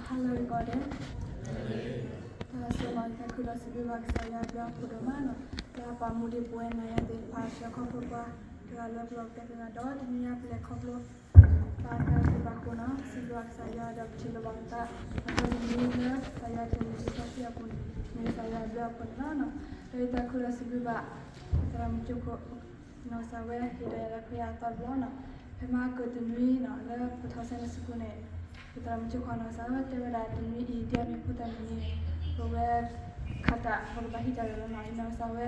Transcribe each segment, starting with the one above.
ဟါလၢအဂ့ၤကိးဂၤဒဲး, တၢ်ဆိၣ်ဂ့ၤ တၢ်ခုဒီးစံးဘျုးဘၣ်ကစၢ်ယွၤအဘျုးအဖှိၣ်ဒိၣ်မးန့ၣ်, လၢအပာ်မူဒံးပဝဲနၤယၤသ့ၣ်တဖၣ် ဆှၢခီဖျိပှၤ တဂၤလၢပလီၢ်ပကျဲတဂၤဒီး တနံၤအံၤပလဲၤခီဖျိ ဘၣ်တၢ်ဂ့ၢ်ဘၣ်ခိၣ်န့ၣ် စံးဘျုးကစၢ်ယွၤဒီးပထံၣ်လိာ်ဘၣ်ပသး အသီတနံၤလၢကစၢ်ယွၤတၢ်မုာ်တၢ်ခုအပူၤန့ၣ် မ့ၢ်ကစၢ်ယွၤအဘျုးအဖှိၣ်န့ၣ်လီၤ. ဒီးယတၢ်ခုဒီးစံးဘျုးဘၣ် သရၣ်မုၣ်ကၠိခိၣ် နီၢ်ကစၢ်ဝဲ ဟ့ၣ်ဒီးယၤလၢခရံာ်အသီတဘျီန့ၣ်, ဖဲမဟါကတနွံန့ၣ် လၢပထီၣ် Sunday School န့ၣ် ပသရၣ်မုၣ်ကၠိခိၣ်နီၢ်ကစၢ်ဝဲ တဲဝဲဒၣ်တနွံအံၤ ဒ်အမ့ၢ်ဖိသၣ်မုၢ်နံၤန့ၣ် ပဝဲ ခးတၢ် ပကဘၣ်ဟံးတၢ်လၢာ်လီၤန့ၣ်, အံၤနီၢ်ကစၢ်ဝဲ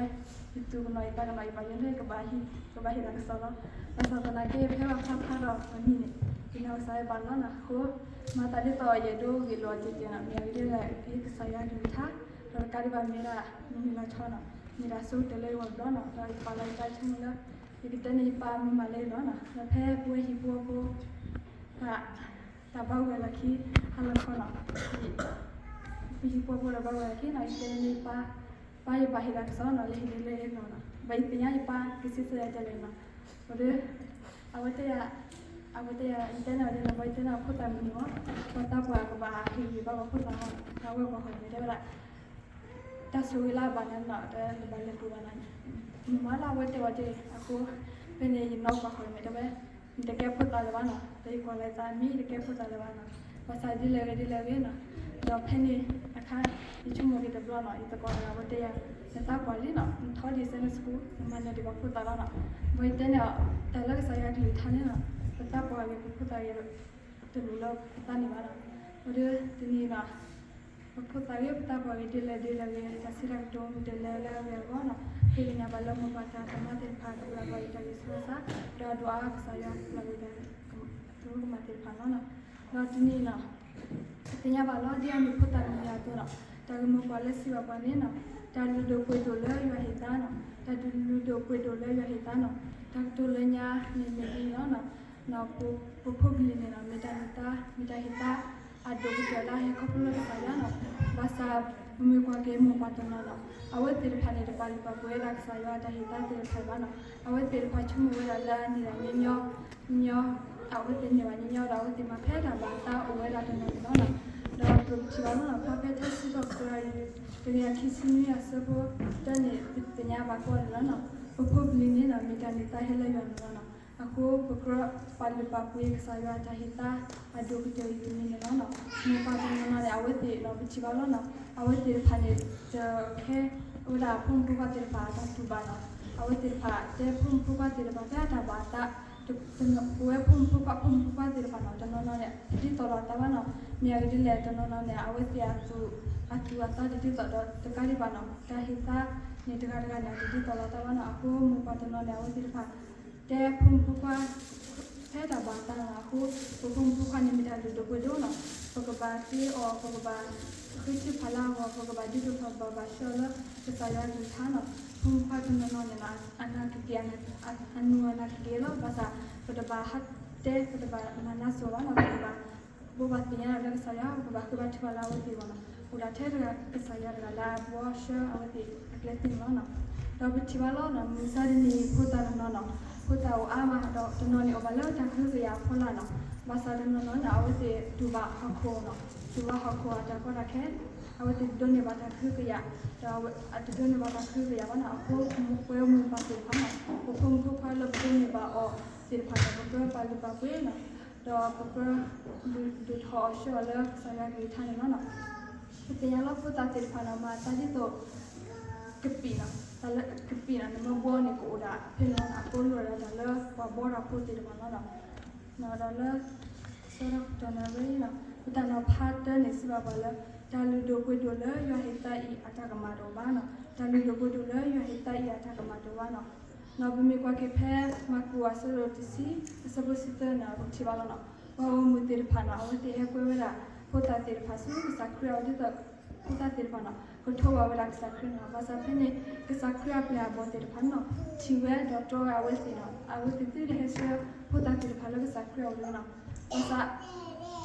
ယသူၣ်ကနီၤယသးကနီၤ ယဘၣ်ယိၣ်န့ၣ် ကဘၣ်ဟံး ကဘၣ်ဟ့ၣ်တၢ်ကစီၣ်လီၤ. ဘၣ်ဆၣ်သနာ်က့ ဖဲပဖးဖးဒီးပမံၤန့ၣ် အံၤနီၢ်ကစၢ်ဝဲဘၣ်လီၤန့ၣ်အဃိ မၤသးဒ်သိးယအဲၣ်ဒိးဂ့ၢ်လိာ်တ့ၢ်တ့ၢ်န့ၣ် မ့ၢ်အဂ့ၢ်ဒ်လဲၣ် ကစၢ်ယွၤကလုၢ်ကထါ ဒီးတကးဒံးဘၣ်မ့ၢ်ဒၣ်မုၢ်နံၤလီၤဆီန့ၣ် မ့ၢ်ဒၣ်ဆိကတၢၢ်လၢယဂီၢ်တဘျီန့ၣ်, ဒီးယပာ်လီၤယသးဆိကမိၣ်လၢ ယကတဲန့ၢ်ယပၢ်မုာ်မးလၢယဂီၢ်န့ၣ်, ဒီးဖဲပဝဲဟံၣ်ဖိဃီဖိ တၢ် တၢ်ဘၣ်ဝဲလီၢ်ခံ ဟါလီၤခီန့ၣ်, ပဟံၣ်ဖိဃီဖိဒီးဘၣ်ဝဲလီၢ်ခံန့ၣ် ယတဲန့ၢ်ယပၢ်, ပၢ်ယဘၣ်ဟ့ၣ်တၢ်ကစီၣ်န့ၣ် ယဟ့ၣ်န့ၢ်လၢယဂီၢ်န့ၣ်, ဘၣ်ယသ့ၣ်ညါယပၢ်ကစံးဆၢယၤဒ်လဲၣ်န့ၣ်, ဒီး အဝဲတဲယၤ, အဝဲတဲယၤ ယတဲန့ၢ်အီၤဒ်န့ၣ် ဘၣ်ယတဲန့ၢ်အီၤဖိသၣ်မုၢ်နံၤမး, ပှၤသးပှၢ်ကဘၣ်ဟ့ၣ်ဂံၢ်ဘါပှၤဖိသၣ်မး, အဝဲပှၤဃီၤမဲာ်တဲဝဲဒၣ် တၢ်ဆိၣ်ဂ့ၤလၢအဘၣ်န့ၣ်န့ၣ် တဘၣ်လဲၤပူၤဘၣ်န့ၣ်, မ့ၢ်မးလၢအဝဲတဲဝဲဒ်အဃိ, ဖဲန့ၣ်ယနီၢ်ပှၤဃီၤမဲာ်တဲဝဲ, နတကဲဖိသၣ်လၢၤဘၣ်န့ၣ်, ဒီးယကွၢ်လီၤယသးမံ ယတကဲဖိသၣ်လၢၤဘၣ်န့ၣ်, ဘၣ်ဆၣ်ဒ်လဲၣ်ဂ့ၤဒ်လဲၣ်ဂ့ၤန့ၣ်, ဒီးဖဲန့ၣ်အခါ ယဆိကမိၣ်က့ၤတဘျီန့ၣ် ယသကိးတဂၤဝဲတဲယၤ, နသးပှၢ်လံန့ၣ် နထီၣ်ဒံး Sunday School နမၤနၢၤဒံးပှၤဖိသၣ်လီၤန့ၣ်, ဘၣ်ယတဲန့ၢ်အီၤ တၢ်လၢကစၢ်ယွၤကလုၢ်ကထါန့ၣ်န့ၣ်, ပသးပှၢ်ဂ့ၤ ပဖိသၣ်ဂ့ၤ တလိၣ်လၢပသးန့ၣ်ဘၣ်န့ၣ်, ဒီးတနံၤန့ၣ် ပဖိသၣ်ဂ့ၤ ပသးပှၢ်ဂ့ၤ ဒ်လဲၣ်ဒ်လဲၣ်ဂ့ၤ တၢ်စံးတၢ်ကတိၤမ့ၢ်တလဲၤလၢအဂ့ၤအဂီၢ်န့ၣ်, ဃ့ကညးဘၣ်လၢမိၢ်ပၢ်တၢ်ကမၣ်သ့ၣ်တဖၣ် ကပျၢ်ကွံာ်ယတၢ်ဂံၢ်ဆူၣ်ဆါ, ဒီးဒွးအါကစၢ်ယွၤ ပျၢ်ကွံာ်ယတၢ်ကမၣ်သ့ၣ်တဖၣ်န့ၣ်လီၤ. ဒီးတနံၤန့ၣ် ပသ့ၣ်ညါဘၣ်လီၤ ဒ်အမ့ၢ်ဖိသၣ်မုၢ်နံၤအသိးန့ၣ်, တၢ်ဂ့ၢ်မိၢ်ပှၢ်လၢစံးဘၣ်ပှၤန့ၣ်န့ၣ်, တၢ်လုၢ်ဒိၣ်ပှ့ၤဒိၣ်လၢယွၤဟ့ၣ်သါန့ၣ်, တၢ်လုၢ်ဒိၣ်ပှ့ၤဒိၣ်လၢယွၤဟ့ၣ်သါန့ၣ်, တၢ်ကတိၤလၢညါန့ၣ်မ့ၢ်ဒ်န့ၣ်လီၤ. ပဖိပလံၤန့ၣ်န့ၣ် မ့ၢ်တၢ်ဟ့ၣ်သါ, မ့ၢ်တၢ်ဟ့ၣ်သါ အဒိၣ်ကတၢၢ်လၢအဟဲခီဖျိလၢကစၢ်ယွၤန့ၣ်, ဘၣ်ဆၣ်ပမ့ၢ်ကွၢ်က့ၤမိၢ်ပၢ်တနီၤန့ၣ်, အဝဲသ့ၣ်တဖၣ်န့ၣ် တပာ်လုၢ်ပာ်ပှ့ၤဝဲဒၣ်ကစၢ်ယွၤတၢ်ဟ့ၣ်သါသ့ၣ်တဖၣ်ဘၣ်န့ၣ်, အဝဲသ့ၣ်တဖၣ်ဆိကမိၣ်ဝဲဒၣ်လၢအန့ၢ်ဒၣ်ညီညီ, ညီ, အဝဲသ့ၣ်န့ၢ်ဘၣ်ညီညီဒီး အဝဲသ့ၣ်မၤဖဲတၢ်ဘၣ်အသးအိၣ်ဝဲဒၣ်တနီၤန့ၣ်လီၤ. ဒီးပကထံၣ်ဘၣ်လီၤန့ၣ် ဖဲဖဲထါစံးထီၣ်ပတြၢၤအံၤ တကယၤခံဆံနွံအဆၢဖိတၢန့ၣ် ပသ့ၣ်ညါဘၣ်ကီးန့ၣ်လီၤန့ၣ်, ပဖိပလံၤန့ၣ်န့ၣ် မ့ၢ်တၢ်န့ၢ်သါဟဲလၢယွၤန့ၣ်လီၤန့ၣ်, အဃိပကြၢးပာ်လုၢ်ပာ်ပှ့ၤကစၢ်ယွၤတၢ်ဟ့ၣ်သါ အဒိၣ်ကတၢၢ်အံၤတမံၤန့ၣ်လီၤန့ၣ်, မိၢ်ပၢ်တနီၤနီၤန့ၣ် အဝဲသ့ၣ်ဒီးပထံၣ်ဘၣ်လီၤန့ၣ်, အဝဲသ့ၣ်တဖၣ်န့ၣ် တခဲဝဲဒၣ်ဖိမုၣ်ဖိခွါသ့ၣ်တဖၣ်အတၢ်တူၢ်ဘၣ်န့ၣ်, အဝဲသ့ၣ်တဖၣ်တဲဖိမုၣ်ဖိခွါသ့ၣ်တဖၣ်ဖဲအတၢ်ဘၣ်အသး ပဝဲဖိမုၣ်ဖိခွါ ဖိမုၣ်ဖိခွါသ့ၣ်တဖၣ်န့ၣ် တနီၤနီၤန့ၣ် ဒ်သိးလိာ်သးဘၣ်န့ၣ်, မ့ၢ်အဂ့ၢ်ဒ်လဲၣ် တနီၤနီၤန့ၣ် အဝဲသ့ၣ်အသူၣ် အသူၣ်အသးတဒ်သိးဒီးတကးဒံးဘၣ်န့ၣ်, တၢ်ဟ့ၣ်သါန့ၣ်တဂၤတဂၤန့ၣ် တဒ်သိးလိာ်သးဘၣ်န့ၣ်, အဃိမိၢ်ပၢ်တနီၤန့ၣ် အဝဲသ့ၣ်တဖၣ် တဲဖိမုၣ်ဖိခွါ ဖဲတၢ်ဘၣ်အသးန့ၣ်အဃိ, ပဖိမုၣ်ဖိခွါန့ၣ်မ့ၢ်တၢ်လုၢ်ဒိၣ်ပှ့ၤဒိၣ်န့ၣ်, ပကဘၣ်သ့အီၤ ပကဘၣ်ဃ့ထုကဖၣ်လၢအဂီၢ် ပကဘၣ်ဒုးကဖၣ်ဘၣ်ဘၣ်ဆှၢလၢကစၢ်ယွၤကလုၢ်ကထါန့ၣ်, ဖိမုၣ်ဖိခွါတနီၤနီၤန့ၣ် အနၢ်ကက့ၤ အနၢ်ကက့ၤလီၤ, ဘၣ်ဆၣ် ပတဘၣ်ဟးတဲ ပတဘၣ်မၤနၢၤစိၤဘၣ်န့ၣ်, ပကဘၣ် ဘိးဘၣ်သ့ၣ်ညါလၢကစၢ်ယွၤ ပကဘၣ်ဃ့ဘါထုကဖၣ်လၢအဝဲသ့ၣ်အဂီၢ်န့ၣ်, အိၣ်ဒၣ်ထဲတဂၤကစၢ်ယွၤတဂၤလၢအဘှီဆှၢအဝဲသ့ၣ်အကျဲသ့န့ၣ်လီၤ. ဒီးပထံၣ်ဘၣ်လီၤန့ၣ် မုၢ်ဆါတနံၤဖိသၣ်တနီၤန့ၣ်, ဖိသၣ်အိၣ်အါမးဒီးတနီၤန့ၣ်အိၣ်ဘၣ်လၢတၢ်ကဟုကယာ်အဖီလာ်န့ၣ်, ဘၣ်ဆၣ်တနီၤနီၤန့ၣ် အဝဲသ့ၣ်တူၢ်ဘၣ်ဟီၣ်ခိၣ်န့ၣ်, တူၢ်ဘၣ်ဟီၣ်ခိၣ်အတၢ်ကီတၢ်ခဲ, အဝဲသ့ၣ်တဒိးန့ၢ်ဘၣ်တၢ်ကဟုကယာ်, ဒီးအတဒိးန့ၢ်ဘၣ်တၢ်ကဟုကယာ်ဘၣ်န့ၣ်, အဃိပဝဲမိၢ်ပၢ်သ့ၣ်တဖၣ်န့ၣ်, ပဖိမုၣ်ဖိခွါလၢပဒိးန့ၢ်ဘၣ်အီၤသ့ၣ်တဖၣ်န့ၣ် ပကြၢးပာ်လုၢ်ပာ်ပှ့ၤန့ၣ်, ဒီးပကြၢးဒုးထီၣ်အီၤဆှၢအီၤလၢကစၢ်ယွၤကလုၢ်ကထါန့ၣ်လီၤ. ပသ့ၣ်ညါလၢဖိသၣ်သ့ၣ်တဖၣ်န့ၣ် မၤအသးဒ်သိး ကပံာ်န့ၣ်, တၢ်လၢကပံာ်န့ၣ် နမ့ၢ်ဘှီန့ၣ် ကအိၣ်ဒၣ်ဖဲန့ၣ်လီၤန့ၣ်, အကိးလိာ်ဒၣ်တၢ်လၢပှၤဘှီတၢ်ဖိသ့ၣ်တဖၣ်လီၤ. ဒီးလၢ ဆၢကတီၢ်နၣ်ရံၣ်န့ၣ်, ပတၢ်နီၤဖးတၢန့ၣ် စံးဘၣ်ပှၤလၢ တၢ်လုၢ်ဒိၣ်ပှ့ၤဒိၣ်လၢယွၤဟ့ၣ်သါအံၤ အတၢ်ကမၣ်တအိၣ်ဘၣ်န့ၣ်, တၢ်လုၢ်ဒိၣ်ပှ့ၤဒိၣ်လၢယွၤဟ့ၣ်သါအံၤ အတၢ်ကမၣ်တအိၣ်ဘၣ်န့ၣ်. ဒီးပမ့ၢ်ကွၢ်က့ၤဖဲမၢ်ကူးအဆၢဒိၣ်တဆံ အဆၢဖိတဆံသၢန့ၣ် ပထံၣ်ဘၣ်လီၤန့ၣ်, ပှၤဂီၢ်မုၢ်သ့ၣ်တဖၣ်န့ၣ် အဝဲသ့ၣ်ဟဲကွဲဝဲဒၣ် ဖိသၣ်သ့ၣ်တဖၣ်ဆူကစၢ်ခရံာ်အအိၣ်ဒ်သိး ဖိသၣ်သ့ၣ်တဖၣ်န့ၣ် ကထိးဘၣ်ဝဲဒၣ်ကစၢ်ခရံာ်န့ၣ်, ဘၣ်ဆၣ်ဖဲန့ၣ် ကစၢ်ခရံာ်အပျဲၢ်အဘီၣ်သ့ၣ်တဖၣ်န့ၣ် ထံၣ်ဝဲဒီးတြီဝဲအဝဲသ့ၣ်န့ၣ်, အဝဲသ့ၣ်သုတဟဲဆှၢဖိသၣ်သ့ၣ်တဖၣ်လၢကစၢ်ခရံာ်အအိၣ်တဂ့ၤန့ၣ်, ဘၣ်ဆၣ်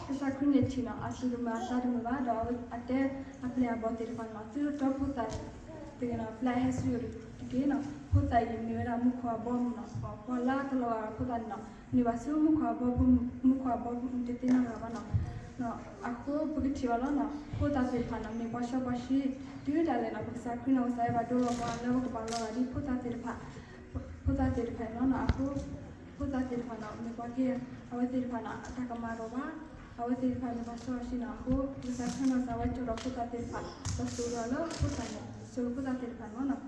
ကစၢ်ခရံာ်န့ၣ်ထံၣ်န့ၣ် အသူၣ်တမုာ်အသးတမုာ်ဘၣ်, ဒီးအဝဲအတဲအပျဲၢ်အဘီၣ်သ့ၣ်တဖၣ်န့ၣ် သုတတြီဖိသၣ်သ့ၣ်တဂ့ၤန့ၣ် ပျဲဟဲဆူယအိၣ်တက့ၢ်န့ၣ်, ဖိသၣ်အံၤမ့ၢ်ဝဲဒၣ်မူခိၣ်အဘီအမုၢ်န့ၣ်, ပှၤလၢတလီၤဂာ်ဒီးဖိသၣ်န့ၣ် မ့ၢ်ဘၣ်ဆူမူခိၣ်အဘီအမုၢ်, မူခိၣ်အဘီအမုၢ်တသ့နီတဂၤဘၣ်န့ၣ်, အဃိပကထံၣ်ဘၣ်လီၤနီၤ, ဖိသၣ်သ့ၣ်တဖၣ်နီၤ မ့ၢ်ပှၤစီပှၤဆှံ, တုၤဒၣ်လဲာ်နီၤ ပကစၢ်ခရံာ်နီၢ်ကစၢ်ဒၣ်ဝဲဘၣ်ဒိလီၤပှၤလၢပကဘၣ်လီၤဂာ်ဒ်ဖိသၣ်သ့ၣ်တဖၣ်, ဖိသၣ်သ့ၣ်တဖၣ်နီၤနီၤ အဃိ ဖိသၣ်သ့ၣ်တဖၣ်နီၤ မ့ၢ်ပှၤက့ၤ အဝဲသ့ၣ်တဖၣ်နီၤ အတၢ်ကမၣ်ဒီးဘၣ်, အဝဲသ့ၣ်တဖၣ်မ့ၢ်ပှၤစီပှၤဆှံနီၤ အဃိ ပကစၢ်ခရံာ်နီၢ်ကစၢ်ဒၣ်ဝဲကၠီဒီးဖိသၣ်သ့ၣ်တဖၣ် ဒီးသိၣ်လိလၢဖိသၣ်န့ၣ် သိၣ်လိဖိသၣ်သ့ၣ်တဖၣ်နီၤနီၤ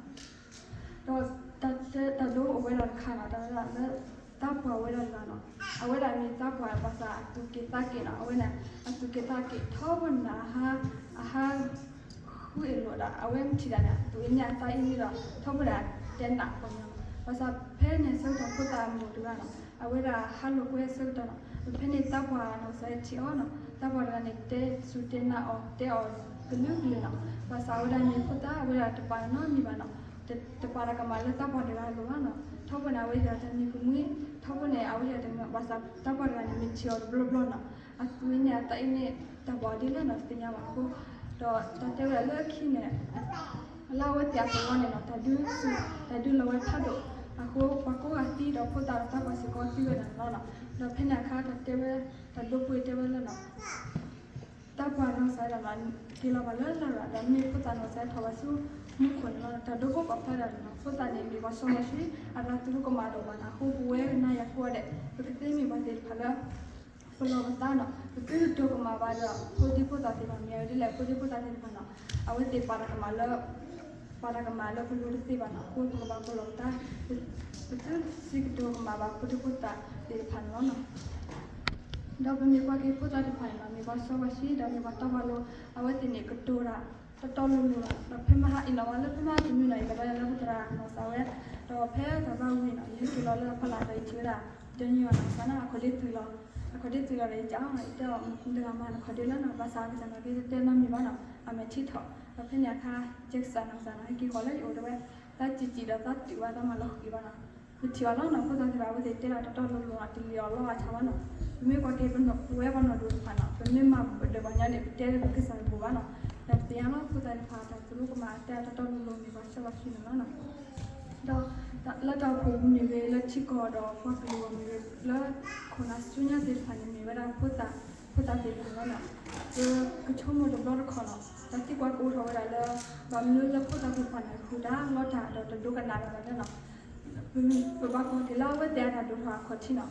ဒီးတၢ်တဲတၢ်ဒိအိၣ်ဝဲဒၣ်တခါနီၤ တၢ်ဝဲဒၣ်လၢ သးပှၢ်ဝဲဒၣ်တဂၤနီၤ, အဝဲဒၣ်မ့ၢ်သးပှၢ်ဘၣ်ဆၣ်အသူၣ်က့ၣ်သးက့ၣ်နီၤ, အဝဲန့ၣ် အသူၣ်က့ၣ်သးက့ၣ် ထီဘိန့ၣ် အဟး အဟး ဃုအ့ၣ်လိာ်ဒၣ် အဝဲမ့ၢ်ထံၣ်ဒၣ်န့ၣ် အသူၣ်အ့န့ၣ်အသးအ့န့ၣ်ဒီး ထီဘိဒၣ်တဲနးပှၤညီနီၤ, ဘၣ်ဆၣ်ဖဲန့ၣ်ဆၢကတီၢ်ဖိသၣ်အမိၢ်တဂၤနီၤ အဝဲဒၣ်ဟးလိာ်ကွဲဆၢကတီၢ်နီၤ, ဖဲန့ၣ်သးပှၢ်နီၢ်ကစၢ်ထံၣ်အီၤနီၤ, သးပှၢ်တဂၤန့ၣ် တဲစူၢ်တဲနးအီၤ တဲအီၤကလုာ်ကလုာ်နီၤ, ဘၣ်ဆၣ်အဝဲဒၣ်မ့ၢ်ဖိသၣ် အဝဲဒၣ်တပာ်နီတမံၤဘၣ်နီၤ, တပာ်တၢ်ကမၣ်လၢသးပှၢ်တဂၤအလိၤဘၣ်နီၤ, ထီဘိန့ၣ် အဝဲဟ့ၣ်အီၤတၢ်မံၤကမှံ, ထီဘိန့ၣ် အဝဲဟ့ၣ်အီၤတၢ်မံၤ ဘၣ်ဆၣ်သးပှၢ်တဂၤန့ၣ် မ့ၢ်ထံၣ်အီၤတဘျီဘျီနီၤ, အသူၣ်အ့န့ၣ်အသးအ့န့ၣ် တၢ်ဘၣ်အီၤဒ်လဲၣ်နီၤ တသ့ၣ်ညါဘၣ်အဃိ, ဒီးတၢ်တဲဝဲဒၣ်လၢခံန့ၣ် လၢအဝဲသ့ၣ်အသဝီန့ၣ်နီၤ တၢ်ဒုးဆူၣ် တၢ်ဒုးလီၤဝဲဖးဒိၣ်, အဃိ ပှၤကိးဂၤသံဒီးဖိသၣ်ဒီးသးပှၢ်စ့ၢ်ကီးသံဝဲဒၣ်န့ၣ်လီၤနီၤ, ဒီးဖဲန့ၣ်အခါတၢ်တဲဝဲ တၢ်ဒိပှ့ၤတဲဝဲလၢနီၤ သးပှၢ်နီၢ်ကစၢ်ဒၣ်နီၤ က့ၤလီၤဘၣ်လၢလရာ် ဒီးမ့ၢ်ဖိသၣ်နီၢ်ကစၢ်ထီၣ်ဘၣ်ဆူမူခိၣ်န့ၣ်လီၤ, တၢ်ဒိဖိပာ်ဖျါဒၣ်န့ၣ်နီၤ ဖိသၣ်န့ၣ်မ့ၢ်ပှၤစီပှၤဆှံ အတၢ်သူၣ်ကမၣ်ဒိၣ်မးနီၤ, အဃိပဝဲကနၣ်ယၤကိးဂၤဒဲး ပကသ့မ့ၢ်ပှၤသ့ၣ်တဖၣ်လၢ ပလီၢ်ပသးနီၤ ပသုတတိၢ်ကမၣ်ဘၣ်ဒီး ဖိဒံဖိသၣ်သ့ၣ်တဖၣ် မ့ၢ်ဝဲဒ်လဲၣ် ဖိဒံဖိသၣ်သ့ၣ်တဖၣ်နီၤ အဝဲသ့ၣ်ပာ်တၢ်ကမၣ်လၢ ပာ်တၢ်ကမၣ်လၢပလိၤတသ့ဘၣ်နီၤ, အဃိပကဘၣ်ပလီၢ်ပသး ပသုစံးကတိၤကမၣ်ဘၣ်ဖိဒံဖိသၣ်သ့ၣ်တဖၣ်န့ၣ်လီၤနီၤ. ဒီးပမ့ၢ်ပှၤက့ၤဖိသၣ်တဖၣ်န့ၣ်နီၤ မ့ၢ်ပှၤစီပှၤဆှံ ဒီးမ့ၢ်ပှၤတီပှၤလိၤ အဝဲသ့ၣ်န့ၣ်ကတိၤတၢ် တီတီလိၤလိၤနီၤ, ဒီးဖဲမဟါအံၤနီၤ လၢဖဲမဟါတနွံနီၤ ယကဘၣ်ယၤလၢပသရၣ်နီၢ်ကစၢ်ဝဲ, ဒီးဖဲတၢ်ဘၣ်ဝံၤနီၤ ယဟဲက့ၤလီၤလၢအဖီလာ်ဒီးယထံၣ်ဝဲဒၣ် ကညီနီၢ်ကစၢ်န့ၣ် အခီၣ်ဒ့သွံၣ်လီၤ, အခီၣ်ဒ့သွံၣ်လီၤဒီးယကးအီၤနီၤ ယတဲအီၤ တဂၤမၤနခီၣ်ဒ့လၢနီၤ ဘၣ်ဆၣ်အကစၢ်နီၤ က့ၤတတဲနီတမံၤဘၣ်နီၤ အမဲာ်ထံထီၣ်, ဒီးဖဲန့ၣ်အခါ ယကစၢ်နီၢ်ကစၢ်နီၤ ဟဲက့ၤဃီၤလၢယအိၣ်တဲဝဲ, သးစံၣ်စံၣ်ဒီးသးတုာ်ဘၣ် သးမၤလီၤဃံၤဘၣ်နီၤ ပထံၣ်ဘၣ်လီၤနီၤ ဖိသၣ်သ့ၣ်တဖၣ် အဝဲသ့ၣ်တဲဒၣ်တီတီလိၤလိၤ တလံၤအီၤလီၤအဆၣ်ဘၣ်နီၤ, ပမ့ၢ်ကွၢ်က့ၤပဝဲပှၤနီၢ်ဒိၣ်တဖၣ်နီၤ ပမ့ၢ်မၤဘၣ်ဒီးပှၤညီန့ၣ် ပတဲလၢပကစၢ်တဘိးဘၣ်နီၤ, ဒီးပသ့ၣ်ညါလီၤ ဖိသၣ်သ့ၣ်တဖၣ် တၢ်သူၣ်လိကမၣ်တဲတီတီလိၤလိၤန့ၣ် ပှၤစီပှၤဆှံန့ၣ်လီၤနီၤ, ဒီးလၢတၢ်အိၣ်ဖှိၣ်ပူၤမ့ၢ်ဂ့ၤ လၢထံကီၢ်ဒီးပှၤကလုာ်အဂီၢ်မ့ၢ်ဂ့ၤ လၢခိၣ်နၢ်ဆူညါသ့ၣ်တဖၣ်န့ၣ် မ့ၢ်ဝဲဒၣ်ဖိသၣ် ဖိသၣ်သ့ၣ်တဖၣ်လီၤနီၤ, ပကဆိကမိၣ်တဘျီတခီၣ်နီၤ တၢ်သံကွၢ်ကအိၣ်ထီၣ်ဝဲဒၣ်လၢ ဘၣ်မနုၤလၢဖိသၣ်သ့ၣ်တဖၣ်န့ၣ် ဃုာ်တၢ်လီတၢ်ဒီးတဒိကနၣ်ဘၣ်ဘၣ်န့ၣ်နီၤ, ပဘၣ်ကွၢ်က့ၤလၢအဝဲသ့ၣ်အတၢ်ဒိၣ်ထီၣ်အခီၣ်ထ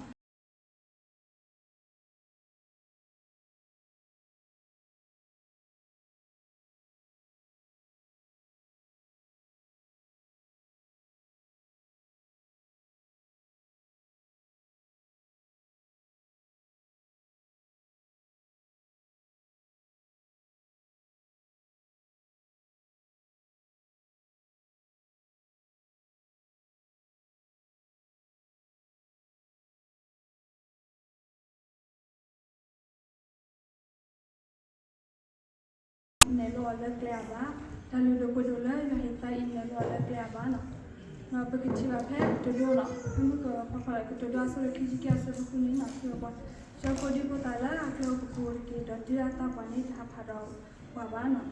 ံးနီၤ နဲၣ်လိအီၤလၢကျဲအဘၣ်, တၢ်လုၢ်ဒိၣ်ပှ့ၤဒိၣ်လၢယွၤဟ့ၣ်သးအံၤ နဲၣ်လိအီၤလၢကျဲအဘၣ်နီၤ, ပကထံၣ်ဘၣ်ဖဲကတိၤဒိနီၤ ဖဲမုၢ်ကဖီဖီလၢကတိၤဒိအဆၢဒိၣ်ခံဆံခံအဆၢဖိဃုန့ၣ်နီၤ စံးဘၣ်ပှၤ ကၠီဖိဒံဖိသၣ်လၢအကျဲအိၣ်ကပူၤတက့ၢ် ဒီးတုၤအသးပှၢ်န့ၣ် တဟးဖးဒီးပှၤဘၣ်နီၤ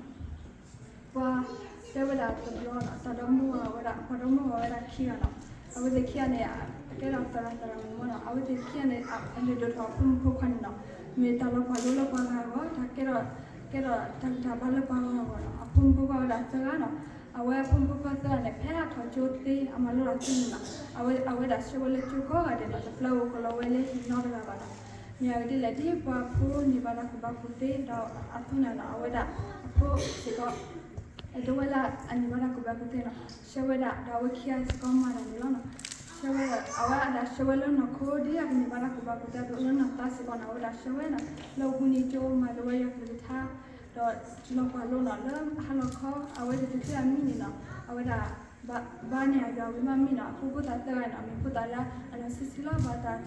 ပှၤတဲဝဲဒၣ်တဘျီနီၤ တၢ်ဒီမါဝၤဝဲဒၣ် ပှၤဒီမါဝၤဝဲဒၣ်ခံဂၤနီၤ, အဝဲသ့ၣ်ခံဂၤန့ၣ် ကဲထီၣ်သရၣ်သရၣ်မုၣ်မၢ်နီၤ, အဝဲသ့ၣ်ခံဂၤန့ၣ် အလုၢ်ဒိၣ်ထီၣ်အဖိမုၣ်ဖိခွါန့ၣ်နီၤ, မ့ၢ်တၢ်လီၤပှီၢ်လိလၢပှၤဂၤအဂီၢ် တၢ်ကဲထီၣ် ကဲထီၣ်တၢ်ဂံၢ်တၢ်ဘါလၢပှၤဂၤအဂီၢ်နီၤ, အဖိမုၣ်ဖိခွါဝဲဒၣ်သၢဂၤနီၤ, အဝဲအဖိမုၣ်ဖိခွါသၢဂၤန့ၣ် ဖဲအထီၣ်ကၠိသ့ အမၤလိတၢ်သ့န့ၣ်နီၤ, အဝဲ အဝဲဒၣ်ဆှၢဝဲလၢကၠိကိးဂၤဒဲးနီၤ, တဖျၢၣ်အိၣ်ကလီဝဲလၢဟံၣ်နီတဂၤဘၣ်နီၤ, မ့ၢ်အဂ့ၢ်ဒ်လဲၣ် ဒ်ပှၤဖိန့ၢ်ဘၣ်တၢ်ကူၣ်ဘၣ်ကူၣ်သ့ ဒီးအသိးန့ၣ်နီၤ အဝဲဒၣ် အဖိစ့ၢ်ကီး အဲၣ်ဒိးဝဲလၢအန့ၢ်ဘၣ်တၢ်ကူၣ်ဘၣ်ကူၣ်သ့နီၤ, ဆှၢဝဲဒၣ် ဒီးအဝဲခံဂၤစ့ၢ်ကီးမၤတၢ်န့ၣ်လီၤနီၤ, ဆှၢဝဲဒၣ် အဝဲဒၣ်ဆှၢဝဲလၢနီၢ်ခိ ဒ်အကန့ၢ်ဘၣ်တၢ်ကူၣ်ဘၣ်ကူၣ်သ့အသိး လၢနီၢ်သးစ့ၢ်ကီးနီၤ အဝဲဒၣ်ဆှၢဝဲနီၤ, လၢအပူၤန့ၣ်ကၠိမၤလိဝဲယွၤကလုၢ်ကထါ ဒီးလီၤပှီၢ်လိနီၤ လၢဟါလီၤခီ အဝဲသ့ၣ်တချုးအမံန့ၣ်နီၤ, အဝဲဒၣ် ဘါန့ၢ်အယွၤဝံၤမးမံနီၤ, အဖိဖိသၣ်သၢဂၤနီၤ မ့ၢ်ဖိသၣ်လၢအနီၢ်ဆံးဆံးလီၤ ဘၣ်တၢ်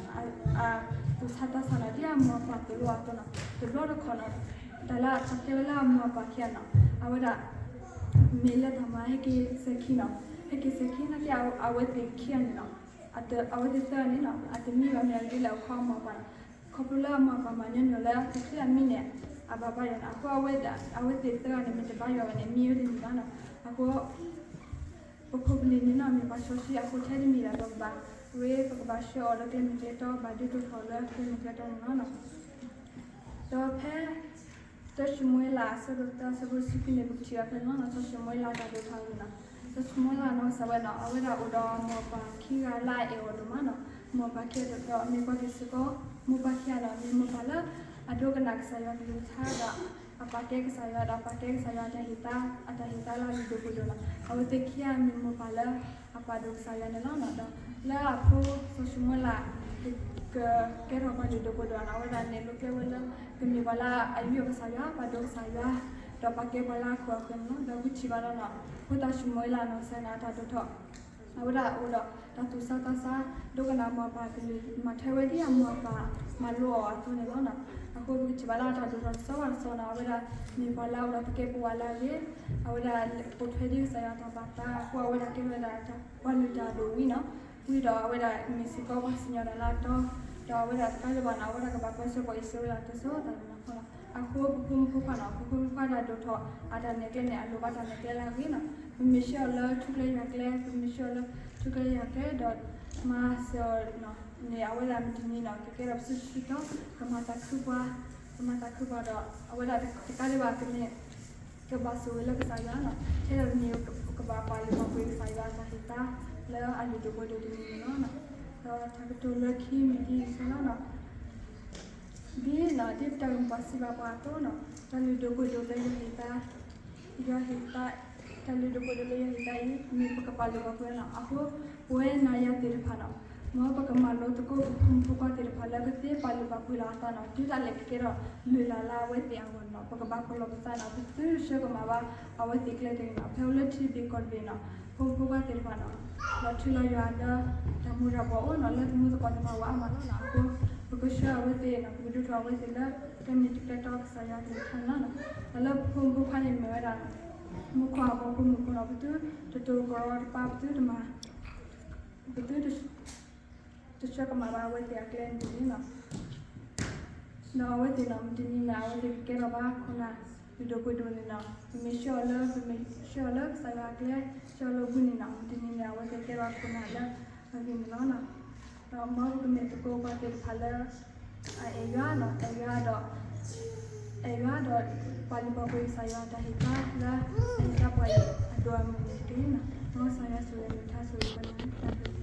အသူၣ်ဆါသးဆါနီၤ ဒ်အမိၢ်အပၢ်သိၣ်လိအသိးနီၤ, တဘျီတခီၣ်နီၤ တၢ်လၢတၢ်တဲဝဲလၢအမိၢ်အပၢ်ခံဂၤနီၤ အဝဲဒၣ် မ့ၢ်လၢတၢ်မၤဟဲက့ၤစဲၤခံနီၤ, ဟဲက့ၤစဲၤခံနာ်က့ အဝဲသ့ၣ်ခံဂၤန့ၣ်နီၤ အဝဲသ့ၣ်သၢဂၤန့ၣ်နီၤ အတမံဘၣ် မ့ၢ်အဂ့ၢ်ဒ်လဲၣ် အခီအမိၢ်အပၢ်နီၤ, ခီဖျိလၢအမိၢ်အပၢ်မၤညီနုၢ်လၢတချုးအမံန့ၣ် အဘၣ်ဘါယွၤန့ၣ် အဃိအဝဲဒၣ် အဝဲသ့ၣ်သၢဂၤန့ၣ် မ့ၢ်တဘါယွၤဘၣ်န့ၣ် မံဝဲတန့ၢ်ဘၣ်နီၤ, အဃိ ပဖိပလံၤန့ၣ်နီၤ မ့ၢ်ပှၤစီဆှံအဃိ ထဲတမံၤဘၣ် ပကဘၣ် ဝဲပကဘၣ်ဆှၢအီၤလၢကျဲမ့ၢ်ကျဲတီ ဘၣ်ဒုးဒိၣ်ထီၣ်လၢကျဲမ့ၢ်ကျဲတီန့ၣ်လီၤနီၤ. ဒီးဖဲ တၢၡမူၤအ့လး အဆၢဒိၣ်သၢ အဆၢဖိတဆံခံန့ၣ် ပကထံၣ်ဘၣ်ဖဲန့ၣ်လီၤ. စီၤၡမူၤအ့လးတၢ်ဒိၣ်ထီၣ်အဂ့ၢ်န့ၣ်, စီၤၡမူၤအ့လးနီၢ်ကစၢ်ဝဲန့ၣ် အဝဲဒၣ်အိၣ်ဒီးမိၢ်ပၢ်ခံဂၤလၢအအဲၣ်အီၤဒိၣ်မးန့ၣ်, မိၢ်ပၢ်ခံဂၤတဖၣ် မ့ၢ်ပှၤက့ၤစ့ၢ်ကီး, မိၢ်ပၢ်ခံဂၤန့ၣ် မ့ၢ်မိၢ်ပၢ်လၢ အဒိကနၣ်ကစၢ်ယွၤကလုၢ်ကထါဒီး အပာ်ကဲကစၢ်ယွၤဒီး အပာ်ကဲကစၢ်ယွၤအတၢ်ဟ့ၣ်သါ, အတၢ်ဟ့ၣ်သါလၢအလုၢ်ဒိၣ်ပှ့ၤဒိၣ်န့ၣ်, အဝဲသ့ၣ်ခံဂၤမ့ၢ်မိၢ်ပၢ်လၢ အပာ်ဒိၣ်ကစၢ်ယွၤန့ၣ်လီၤ. ဒီးလၢအဖိစီၤၡမူၤအ့လး ကကဲထီၣ်ပှၤလုၢ်ဒိၣ်ပှ့ၤဒိၣ်န့ၣ် အဝဲဒၣ်နဲၣ်လိကျဲဝဲလၢ ကမ့ၢ်ပှၤလၢအယူးယီၣ်ကစၢ်ယွၤ, ပာ်ဒိၣ်ကစၢ်ယွၤ, ဒီးပာ်ကဲပှၤလၢအခိၣ်အဃၢၤန့ၣ်လီၤ. ဒီးပထံၣ်ဘၣ်လီၤန့ၣ်, ဖိသၣ်ၡမူၤအ့လးနီၢ်ကစၢ်န့ၣ် အတၢ်ဒိၣ်ထီၣ် အဝဲဒၣ်အိၣ်ဒီးတၢ်သူၣ်စၢ်သးစၢ်, ဒိကနၣ်မိၢ်ပၢ်ကလုၢ်, မၤထွဲဝဲဒ်အမိၢ်ပၢ်မၤလိအီၤအသိးန့ၣ်လီၤ. အဃိပကထံၣ်ဘၣ်လၢအတၢ်ဒိၣ်ထီၣ်တစီဘၣ်တစီန့ၣ် အဝဲဒၣ်မ့ၢ်ပှၤလၢအအိၣ်ဒီးသကဲးပဝးလၢအဂ့ၤ, အဝဲဒၣ်ပိာ်ထွဲဒ်ကစၢ်ယွၤအတၢ်ဘၣ်သးအဃိ အဝဲဒၣ်ကဲထီၣ်ဝဲဒၣ်ပှၤလုၢ်တၢ်အဒိၣ်ဝံၤန့ၣ်, ဝံၤဒီးအဝဲဒၣ်မ့ၢ်စ့ၢ်ကီးပှၤစံၣ်ညီၣ်တၢ်လၢအတီ, ဒီးအဝဲဒၣ်တကးဒံးဘၣ်န့ၣ် အဝဲဒၣ်ကဘၣ်ကွၢ်ဆၢၣ်ကီၢ်အံၣ်စရ့လးတစိၤတၢ်န့ၣ်လီၤ. အဃိပဖိမုၣ်ဖိခွါန့ၣ်, ပဖိမုၣ်ဖိခွါတၢ်ဒိၣ်ထီၣ် အတၢ်နဲၣ်ကျဲန့ၣ် အလိၣ်ဘၣ်တၢ်နဲၣ်ကျဲလၢအဂ့ၤန့ၣ်, ပမ့ၢ်ဆှၢအီၤလၢထူကျဲယွၤကျဲ, ပမ့ၢ်ဆှၢအီၤလၢထူကျဲယွၤကျဲဒီး မၤစၢၤအီၤန့ၣ် အဝဲဒၣ်မုၢ်တနံၤန့ၣ် ကကဲထီၣ်ပစုတစုတီ, ကမၤသးခုပှၤ, ကမၤသးခုပှၤဒီး အဝဲဒၣ်တကးဒံးဘၣ်ကမ့ၢ် ကဘၣ်ဆိၣ်ဂ့ၤလၢကစၢ်ယွၤန့ၣ်, ထဲဒၣ်တမံၤ ကဘၣ်ပာ်လုၢ်ပာ်ပှ့ၤကစၢ်ယွၤအတၢ်ဟ့ၣ်သါ လၢအလုၢ်ဒိၣ်ပှ့ၤဒိၣ်တမံၤန့ၣ်လီၤ. ဒီးတၢ်ကတိၤလၢခံမ့ၢ်ဒ်အံၤလီၤ. ဒ်န့ၣ် ဒ်ပတၢ်ဂ့ၢ်မိၢ်ပှၢ်စံးဘၣ်ပှၤအသိးန့ၣ်, တၢ်လုၢ်ဒိၣ်ပှ့ၤဒိၣ်လၢယွၤဟ့ၣ်သါ, ယွၤဟ့ၣ်သါ, တၢ်လုၢ်ဒိၣ်ပှ့ၤဒိၣ်လၢယွၤဟ့ၣ်သါအံၤ မ့ၢ်ပကပာ်လုၢ်ပာ်ပှ့ၤန့ၣ်. အဃိ ပဝဲနၤယၤသ့ၣ်တဖၣ်န့ၣ်, မ်ပကမၤလိသကိးပဖိမုၣ်ဖိခွါသ့ၣ်တဖၣ်လၢကသ့ပာ်လုၢ်ပာ်ပှ့ၤလီၤအသးန့ၣ်, တုၤဒၣ်လဲာ်ကကဲထီၣ်လုၢ်လၢ်လၢအဝဲသ့ၣ်အဂီၢ်န့ၣ်, ပကဘၣ်ပလီၢ်ပသးန့ၣ်, ပသုတဆှၢကမၣ်ဘၣ်အဝဲသ့ၣ်ကျဲတဂ့ၤန့ၣ်. ဖဲအိၣ်လၢထံဘ့ၣ်ကီၢ်တဘ့ၣ်န့ၣ်, ဖိမုၣ်ဖိခွါသ့ၣ်တဖၣ်န့ၣ် လီၤထူလီၤယိာ်လၢ တၢ်မူၤတၢ်ဘှီးအိၣ်န့ၣ်, လၢသမူသကိးသ့ၣ်တဖၣ်ဝဲအါမးလီၤန့ၣ်. အဃိ ပကဆှၢအဝဲသ့ၣ်န့ၣ်, ပကဒုးထီၣ်အဝဲသ့ၣ်လၢ တၢ်မ့ၢ်တၢ်တီကစၢ်ယွၤအကလုၢ်ကထါန့ၣ်လီၤ. ဒီးလၢပဖိမုၣ်ဖိခွါန့ၣ်မ့ၢ်ဝဲဒၣ် မူခိၣ်အဘီဖိမုၣ်ဖိန့ၣ်, ပသုတတိၤကရီတပါ, ပသုတမၤ, ပသု တဆှၢကမၣ်ဘၣ်အဝဲသ့ၣ်အကျဲန့ၣ်တဂ့ၤန့ၣ်. ဒီးအဝဲသ့ၣ်န့ၣ် မုၢ်တနံၤန့ၣ် အဝဲသ့ၣ်ကကဲထီၣ်ဘၣ်ခိၣ်နၢ်လုၢ်ဒိၣ်ပှ့ၤဒိၣ်န့ၣ်လီၤ. ပမ့ၢ်ဆှၢအီၤလၢ, ပမ့ၢ်ဆှၢအီၤလၢကစၢ်ယွၤအကျဲ, ဆှၢအီၤလၢအဂ့ၢ်န့ၣ်လီၤ, မုၢ်တနံၤန့ၣ် အဝဲသ့ၣ်ကဲထီၣ်ဘၣ်ခိၣ်နၢ်လၢအဂ့ၤန့ၣ်လီၤ. ဒီးမ်ပကမ့ၢ်သကိးပှၤသ့ၣ်တဖၣ်လၢ အအဲၣ်ယွၤန့ၣ်, အဲၣ်ယွၤဒီး, အဲၣ်ယွၤဒီး ပာ်လုၢ်ပာ်ပှ့ၤကစၢ်ယွၤအတၢ်ဟ့ၣ်သါလၢ အဟ့ၣ်သါပှၤအံၤအဒိၣ်အမုၢ်န့ၣ်တက့ၢ်န့ၣ်. မ်ကစၢ်ယွၤဆိၣ်ဂ့ၤမ့ၢ်ထါဆိၣ်ဂ့ၤပှၤန့ၣ်တက့ၢ်.